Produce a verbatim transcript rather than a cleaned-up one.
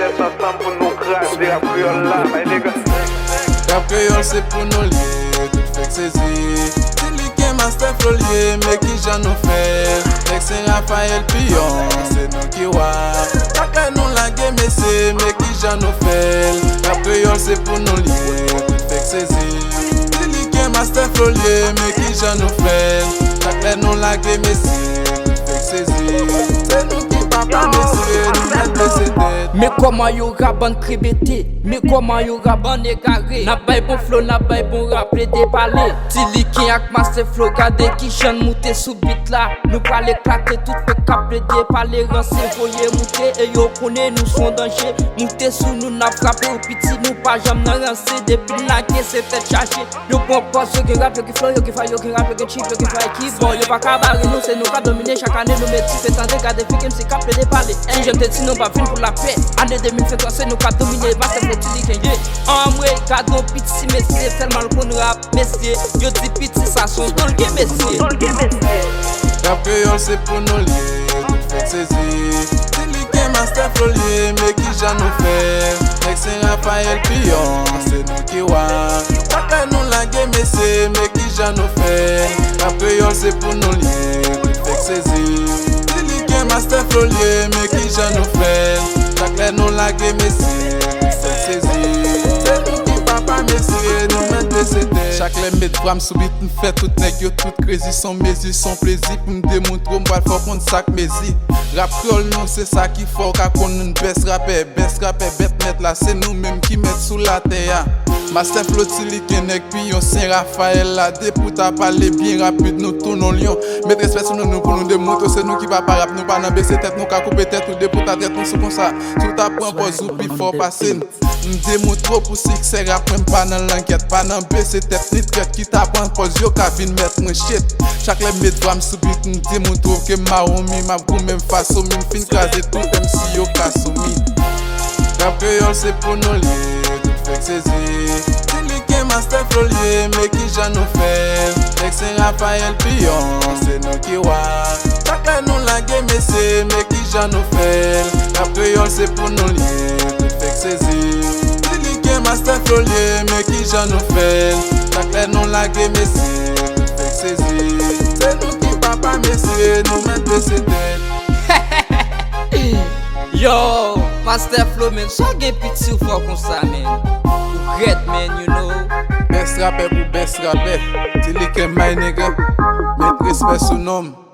Ansanm pou nou kraze rap kreyòl la, my nigga. Rap kreyòl se pou nou l ye, tout fèk sezi. Ti Liken Master Flo l ye, men kijan nou fè l? Nèg Sen Rafayèl Piyon, se nou ki wa. Chak lè nou lage mesye, men kijan nou fè l? Rap kreyòl se pou nou l ye, tout fèk sezi. Ti Liken Master Flo l ye, men kijan nou fè l? Chak lè nou lage mesye, tout fèk sezi. Se nou ki papa mesye, nou mèt bese tèt. Men kòman yo rap bann krebete, men kòman yo rap bann egare. N ap bay bon flow, n ap bay bon rap, plede pale. Ti Liken ak Master Flo, gade kijan n moute sou beat la. Nou pral eklate tout fèk k ap plede pale ranse, voye moute e yo konnen nou s on danje. Moute sou nou, n ap frape w piti, nou pa janm nan ranse. Depi n lage se tèt chaje. Yo pran pòz, yo gen rap, yo gen flow, yo gen fay, yo gen rap, yo gen chip, yo gen fay ki bon. Yo pa ka bare nou, se nou k ap domine. Chak ane nou met dife, tande, gade fik M C k ap plede pale. Ti jèn te di nou pa vin pou lapè. Ane de mil venntwa se nou k ap domine. Master Flo, Ti Liken, yeah. Anmwey, gade yon piti mesye, tèlman l konn rap, mesye. Yo di piti sa s on don l gen, mesye. Rap kreyòl se pou nou l ye, tout fèk sezi. Ti Liken Master Flo l ye, men kijan nou fè? Nèg Sen Rafayèl Piyon, se nou ki wa. Chak lè nou lage mesye, men kijan nou fè? Rap kreyòl se pou nou l ye, tout fèk sezi. Ti Liken Master Flo l ye, men kijan nou fè? Chak lè nou lage mesye, tout fèk sezi. Se nou ki papa mesye, nou mèt bese tèt. Chak lè m met vwa m sou beat, m fè tout nèg yo tout krezi. S on mezi, s on plezi pou m demontre w, m pral fè w konn sa k mezi. Rap kreyòl nou, se sa ki fè w ka konn nou best rapè. Best rapè, bèt mèt la, se nou menm ki mèt sou latè a. Master Flo, Ti Liken, Nèg Piyon, Sen Rafayèl la. Depi w ta pale byen rapid, nou tounen w lyon. Met respè sou nou, nou pou nou demontre w, se nou ki papa rap. Nou pa nan bese tèt, nou ka koupe tèt ou depi w ta trèt nou sou konsa. Si w ta pran pòz ou pi fò pase n. M demontre w pou siksè rap mwen, m pa nan langyèt, pa nan bese tèt ni trèt ki ta pran pòz yo ka vin mèt mwen shit. Chak lè m met vwa m sou beat, m demontre w ke m Mawomi, m ap goumen, m fasomi, m fin kraze tout M C yo ka soumi. Rap kreyòl se pou nou l ye, tout fèk sezi. Ti Liken Master Flo l ye, men kijan nou fè? Nèg Sen Rafayèl Piyon, se nou ki wa. Chak lè nou lage mesye, men kijan nou fè l? Rap kreyòl se pou nou l ye, tout fèk sezi. Ti Liken Master Flo l ye, men kijan nou fè l? Chak lè nou lage mesye, tout fèk sezi. Se nou ki papa mesye, nou mèt bese tèt. Yo, Master Flo, men, sa w gen piti w fò konsa, men. Ou rèd, men, you know. Best rapè pou best rapè. Ti Liken, my nigga. Met respè sou non m.